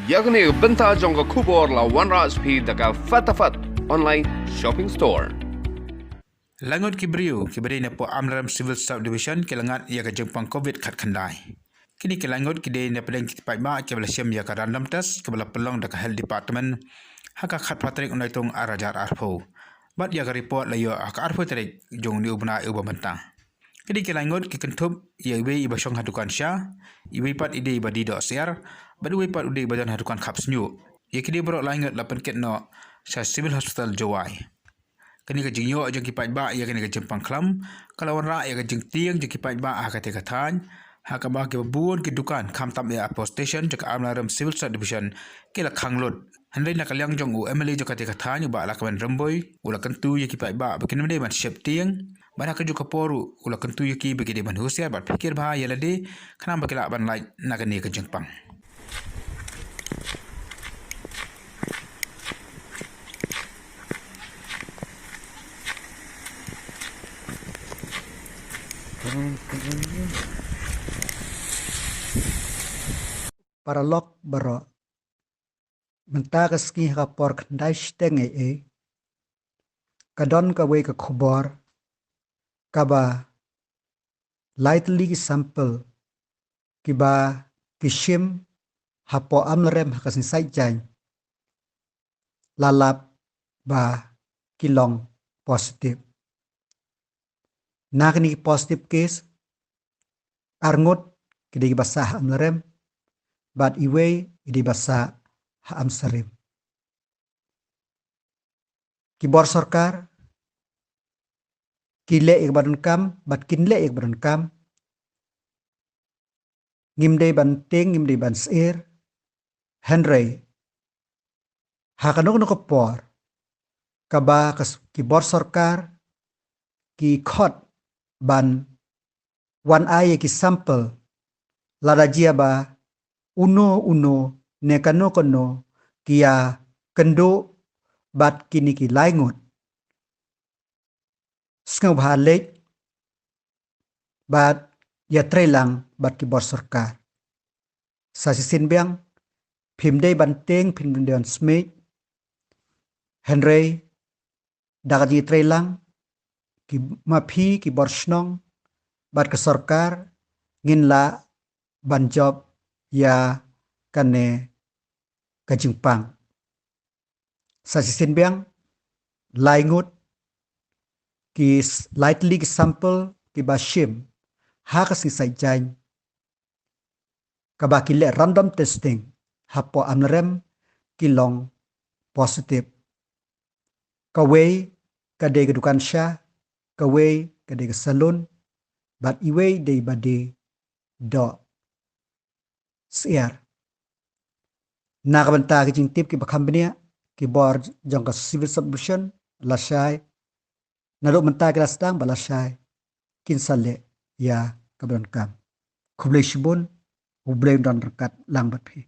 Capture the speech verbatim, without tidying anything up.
Ïa kane ka bynta jong ka khubor la wanrah sha phi da ka Fatafat Online Shopping Store. Laingut ki briew kiba dei na poh Amlarem Civil Subdivision ki la ngat ïa ka jingpang covid khatkhyndai. Kine ki laingut ki dei na pdeng ki paidbah kiba la shim ïa ka random test kaba la pynlong da ka Health Department ha ka khatphra tarik u Naitung arhajar arphew bad ïa ka report la ïoh ha ka arphew tarik jong une u bnai uba mynta. Ki dei ki laingut ki kynthup ïa iwei iba shong ha dukan sha, iwei pat i dei iba die doh syiar bad iwei pat u dei iba don ha dukan khap shñiuh. Ïa ki dei baroh laingut la pynkit noh sha Civil Hospital Jowai. Kane ka jingïoh jong ki paidbah ïa kane ka jingpang khlam ka la wanrah ïa ka jingtieng jong ki paidbah ha katei ka thaiñ, ha kaba kiba bun ki dukan khamtam ïa hapoh station jong ka Amlarem Civil Subdivision ki la khang lut. Hynrei na ka liang jong u MLA jong katei ka thaiñ u Bah Lahkmen Rymbui u la kyntu ïa ki paidbah ba kin ym dei ban sheptieng bad ha kajuh ka por ruh u la kyntu ïa ki ba ki dei ban husiar bad phikir bha ïa lade khnang ba ki lah ban lait na kane ka jingpang. Paralok baroh, mynta ka sngi ha ka por khyndai shiteng eiei ka don kawei ka khubor kaba lai tylli ki sample kiba ki shim hapoh Amlarem ha ka sngi Saitjaiñ la lap ba ki long positive. Na kine ki positive case, arngut ki dei kiba sah ha Amlarem bad iwei i dei ba sah ha Amsarim. Ki bor sorkar ki leh ïa kaba donkam bad kin leh ïa kaba donkam. Ngim dei ban tieng, ngim dei ban syier. Hynrei ha kano kano ka por kaba ka s-, ki bor sorkar ki khot ban wan ai ïa ki sample lada jia ba uno uno ne kano kano ki ïa kynduh bad kine ki laingut, sngewbha leit bad ïatreilang bad ki bor sorkar. Sa shisien biang, phim dei ban tieng, phim dei ban smiej. Hynrei da ka jingtreilang, ki, ma phi ki bor shnong bad ka sorkar ngin lah ban jop ïa kane ka jingpang. Sa shisien biang, laingut ki s-, lai tylli ki sample kiba shim ha ka sngi Saitjaiñ kaba ki leh random testing hapoh Amlarem ki long positive. Kawei ka dei ka dukan sha, kawei ka dei ka salon bad iwei dei ba die doh syiar. Na ka bynta ki jingtip kiba kham bniah, ki bor jong ka Civil Subdivision lashai, naduh mynta ki la sdang bad lashai kin sa leh ïa kaba donkam. Khublei shibun, U Blei un don ryngkat lang bad phi.